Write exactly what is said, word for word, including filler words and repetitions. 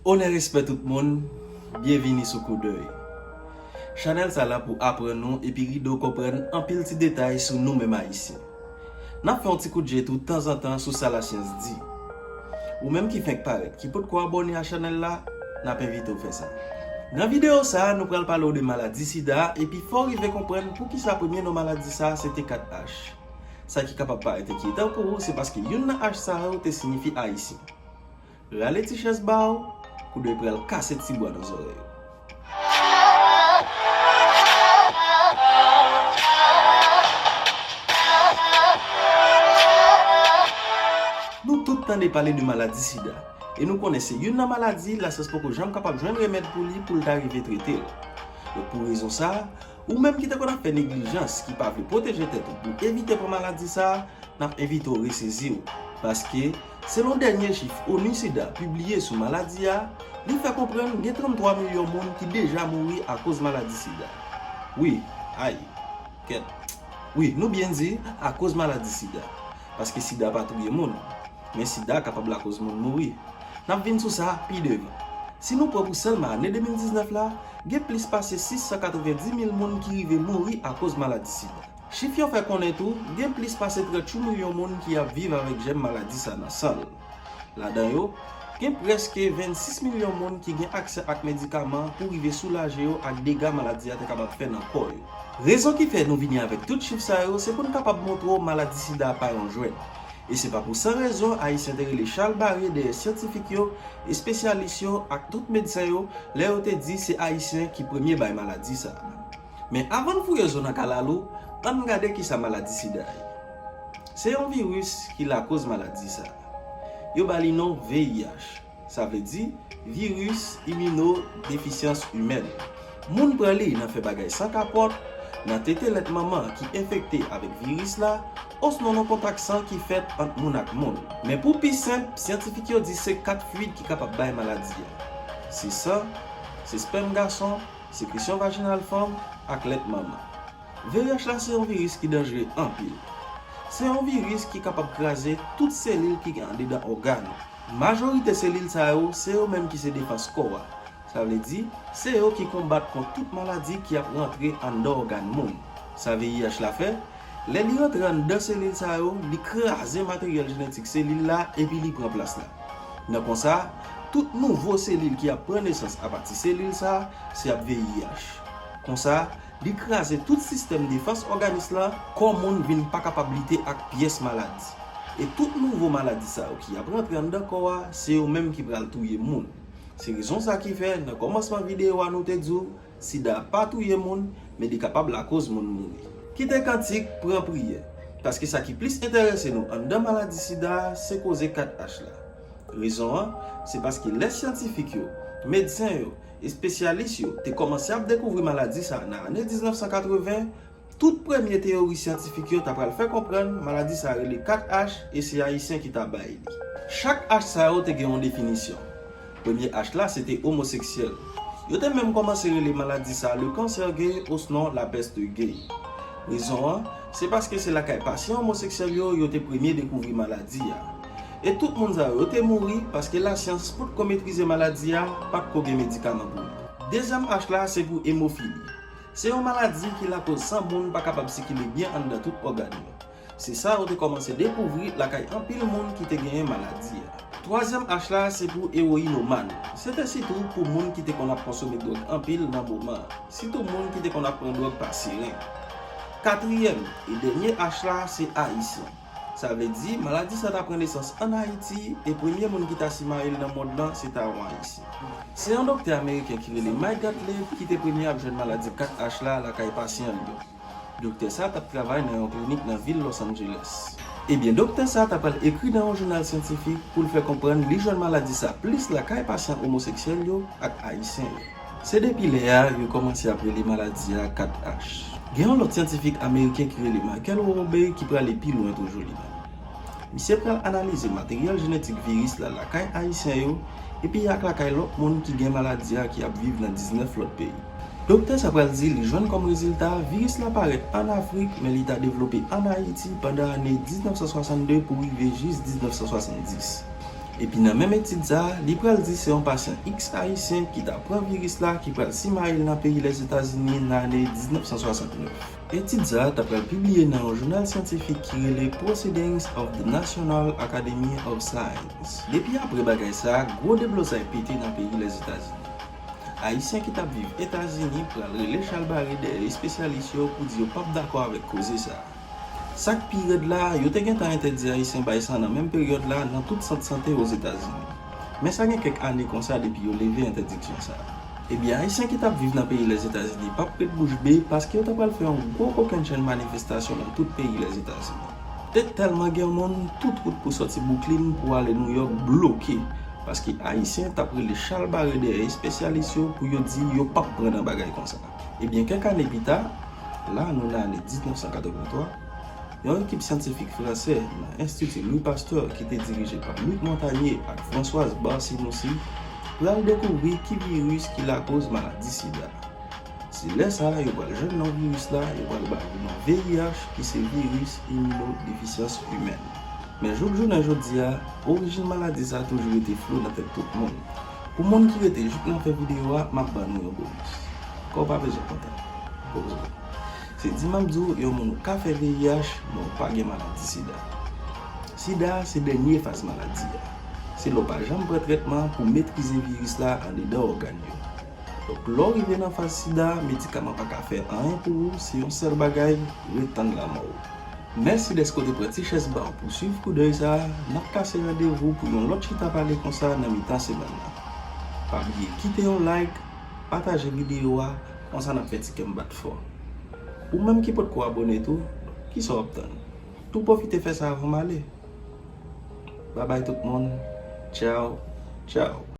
Onè, respè tout moun, byenvini sou Koudèy. Chanèl sa la pou aprann nou epi ede w konprann anpil ti detay sou nou menm Ayisyen. N ap fè yon ti kout je tou tanzantan sou sa lasyans di. Ou menm ki fenk parèt, ki potko abòne a chanèl la, n ap envite w fè sa. Nan videyo sa a, nou pral pale w de maladi sida epi fè w rive konprann poukisa premye non maladi sa a se te kat H. Sa ki kapab parèt enkyetan pou ou, se paske youn nan H sa yo te siyifi Ayisyen. Rale ti chèz ba w, Koudèy pral kase ti bwa nan zòrèy ou. Nou tout tande pale de maladi sida, e nou konnen se youn nan maladi lasyans poko janm kapab jwenn remèd pou li pou l ta rive trete l. Donk, pou rezon sa a, ou menm ki te konn ap fè neglijans, ki pa vle pwoteje tèt ou pou evite pran maladi sa a, n ap envite w resezi w, paske, selon dènye chif ONU SIDA pibliye sou maladi a, li fè konprann gen tranntwa milyon moun ki deja mouri akoz maladi sida. Wi, ay, kèt. Wi, nou byen di, akoz maladi sida. Paske sida pa touye moun, men sida kapab lakoz moun mouri. N ap vin sou sa pi devan. Si nou pran pou sèlman ane de mil diznèf la, gen plis pase sis san katrevenndis mil moun ki rive mouri akoz maladi sida. Chif yo fè konnen tou, gen plis pase tranntuit milyon moun ki ap viv avèk jèm maladi sa nan san l. Ladan yo, gen prèske vennsis milyon moun ki gen aksè ak medikaman pou rive soulaje yo ak dega maladi a te kapab fè nan kò yo. Rezon ki fè nou vini avèk tout chif sa yo, se pou n kapab montre w maladi sida pa yon jwèt. E se pa pou san rezon Ayisyen te rele chal bare dèyè syantifik yo, espesyalis yo ak tout medsen yo lè yo te di se Ayisyen ki premye bay maladi sa a. Men avan n fouye zo nan kalalou, ann gade kisa maladi sida ye. Se yon viris ki lakoz maladi sa a. Yo ba li non V I H, sa vle di viris iminodefisyans imèn. Moun pran li nan fè bagay san kapòt, nan tete lèt manman ki enfekte avèk viris la, osnon nan kontak san ki fèt ant moun ak moun. Men pou pi senp, syantifik yo di se kat fluid ki kapab bay maladi a. Se san, se spèm gason, sekresyon vajinal fanm, ak lèt manman. V I H la se yon viris ki danjere anpil. Se yon viris ki kapab kraze tout selil ki gen andedan ògàn ou. Majorite selil sa yo, se yo menm ki se defans kò a. Sa vle di, se yo ki konbat kont tout maladi ki ap rantre anndan ògàn moun. Sa V I H la fè, lè li rantre anndan selil sa yo, li kraze materyèl jenetik selil la epi li pran plas la. Nan konsa, tout nouvo selil ki ap pran nesans apati selil sa, se ap V I H. Konsa, li kraze tout sistèm defans òganis lan, kò moun vin pa kapab lite ak pyès maladi. E tout nouvo maladi sa yo ki ap rantre anndan kò a, se yo menm ki pral touye moun. Se rezon sa ki fè, nan kòmansman videyo a nou te di w, sida pa touye moun, men li kapab lakoz moun mouri. Kite kantik, pran priyè. Paske sa ki plis enterese nou anndan maladi sida a, se koze kat H la. Rezon an, se paske lè syantifik yo, medsen yo, espesyalis yo te kòmanse ap dekouvri maladi sa a nan ane diznèf san katreven, tout premye teyori syantifik yo ta pral fè konprann maladi sa a rele kat H e se Ayisyen ki ta bay li. Chak H sa yo te gen yon definisyon. Premye H la se te omoseksyèl. Yo te menm kòmanse rele maladi sa a le cancer gay osnon la peste gay. Rezon an, se paske se lakay pasyan omoseksyèl yo yo te premye dekouvri maladi a. E tout moun sa yo, yo te mouri paske lasyans potko metrize maladi a, pa t ko gen medikaman pou li. Dezyèm H la se pou emofili. Se yon maladi ki lakoz san moun pa kapab sikile byen anndan tout ògàn yo. Se sa yo te kòmanse dekouvri lakay anpil moun ki te genyen maladi a. Twazyèm H la se pou ewoyinoman. Se te sitou pou moun ki te konn ap konsome dwòg anpil nan moman an, sitou moun ki te konn ap pran dwòg pa siren. Katriyèm e dènye H la se Ayisyen. Sa vle di, maladi sa ta pran nesans ann Ayiti, e premye moun ki ta simaye l nan mond lan, se ta yon Ayisyen. Se yon doktè ameriken ki rele Mike Gottlieb ki te premye ap jwenn maladi kat H la lakay pasyan l yo. Doktè sa t ap travay nan yon klinik nan vil Los Angeles. Ebyen, doktè sa t ap al ekri nan yon jounal syantifik pou l fè konprann li jwenn maladi sa plis lakay pasyan omoseksyèl yo ak Ayisyen yo. Se depi lè a yo kòmanse ap rele maladi a kat H. Gen yon lòt syantifik ameriken ki rele Michael Worobey ki prale pi lwen toujou li menm. Misye pral analize materyèl jenetik viris la lakay Ayisyen yo epi ak lakay lòt moun ki gen maladi a ki ap viv nan diznèf lòt peyi. Doktè sa pral di li jwenn kòm rezilta, viris la parèt ann Afrik, men li ta devlope ann Ayiti pandan ane diznèf san swasannde pou rive jis diznèf san swasanndis. Epi nan menm etid sa, li pral di se yon pasyan X ayisyen ki ta pran viris la ki pral simaye l nan peyi Lèzetazini nan ane diznèf san swasantnèf. Etid sa ta pral pibliye nan yon jounal syantifik ki rele Proceedings of the National Academy of Science. Depi apre bagay sa, gwo deblozay pete nan peyi Lèzetazini. Ayisyen ki t ap viv Etazini pral rele chalbare dèyè espesyalis yo pou di yo p ap dakò avèk koze sa. Sa k pi rèd la, yo te gentan entèdi Ayisyen bay san nan menm peryòd la nan tout sant sante Ozetazini. Men sa gen kèk ane konsa depi yo leve entèdiksyon sa a. Ebyen, Ayisyen ki t ap viv nan peyi Lèzetazini p ap ret bouch be paske yo ta pral fè yon gwo kokennchenn manifestasyon nan tout peyi Lèzetazini. Te tèlman gen moun, tout wout pou sòti Bwouklin pou ale Nouyòk bloke, paske Ayisyen t ap rele chalbare dèyè espesyalis yo pou yo di yo p ap pran nan bagay konsa. Ebyen, kèk ane pita, la nou nan ane diznèf san katrevenntwa, yon ekip syantifik fransè nan Enstiti Louis Pasteur ki te dirije pa Luc Montagnier ak Françoise Barsinoussy pral dekouvri ki viris ki lakoz maladi sida. Se lè sa a yo pral jwenn non viris la, yo pral ba li non V I H ki se viris iminodefisyans imèn. Men jouk jounen jodi a, orijin maladi sa a toujou rete flou nan tèt tout moun. Pou moun ki rete jouk nan fen videyo a, m ap ban nou yon bonis. Kò w pa bezwen kontan. Poze w. Se di m ap di w yon moun ou ka fè V I H, men w pa gen maladi sida. Sida se dènye faz maladi a. Se lè w pa janm pran trètman pou metrize viris la andedan ògàn yo. Donk, lè w rive nan faz sida, medikaman pa ka fè anyen pou ou, se yon sèl bagay, ret tann lanmò w. Mèsi dèske w te pran ti chèz ba w pou swiv koudèy sa a, n ap kase randevou pou yon lòt chita pale konsa nan mitan semèn nan. Pa bliye kite yon like, pataje videyo a, konsa n ap fè ti kè m bat fò. Ou menm ki potko abòne tou, kisa w ap tann? Tou pwofite fè sa avan m ale. Babay tout moun. Tchaw, tchaw.